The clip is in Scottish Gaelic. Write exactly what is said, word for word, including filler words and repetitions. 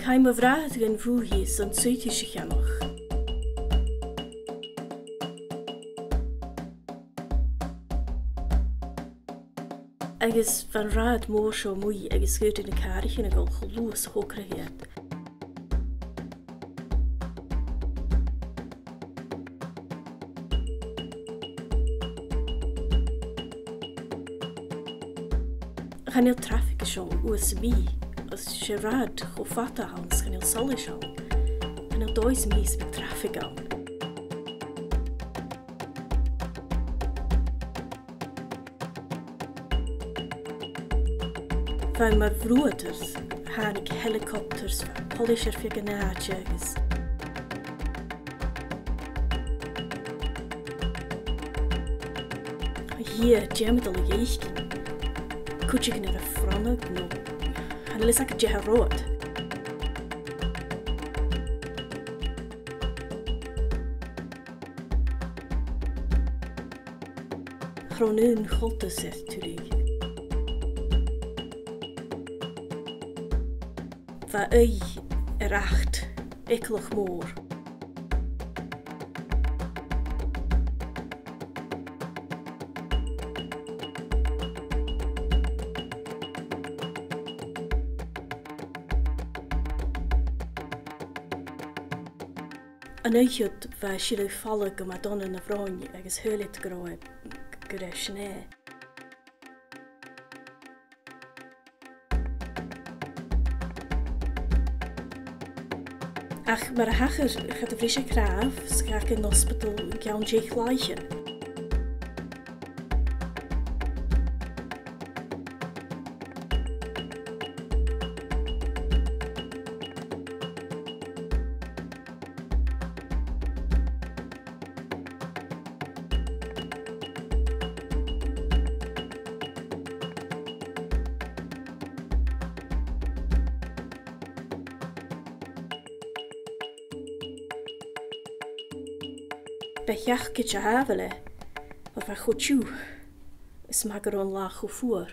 Chaidh mo bhràthair dhan bhùth shìos son suiteis a cheannach. Agus bha an rathad mòr seo a-muigh agus dh'fhaodadh na càraichean a dhol cho luath 's a thogradh iad. Chan eil trafaig an seo uair sam bith, is 's e rathad cho fada a th' ann, is chan eil solais ann. Chan eil dòigh sam bith 's a bhiodh trafaig ann. Bha mar bhruadair, thàinig helicopters, bha poilis air feadh an àite agus a Dhia, dè tha mi dol a dh'fhaicinn? Cuideigin air a phronadh, no chan eil fhios agad dè tha romhad. Chrom aon choltas air tuilleadh. Bha aghaidh air achd eagalach mòr. An oidhche ud bha e a' sileadh fala gu Madonna na Bhroinn agus shaoil iad gun robh e, gun robh sin e. Ach mar a thachair, cha do bhris e cnàmh, 's dh'fhàg e an ospadal an ceann deich làithean. B' e seacaid a shàbhail e, oir bha e cho tiugh, is math gun robh an là cho fuar.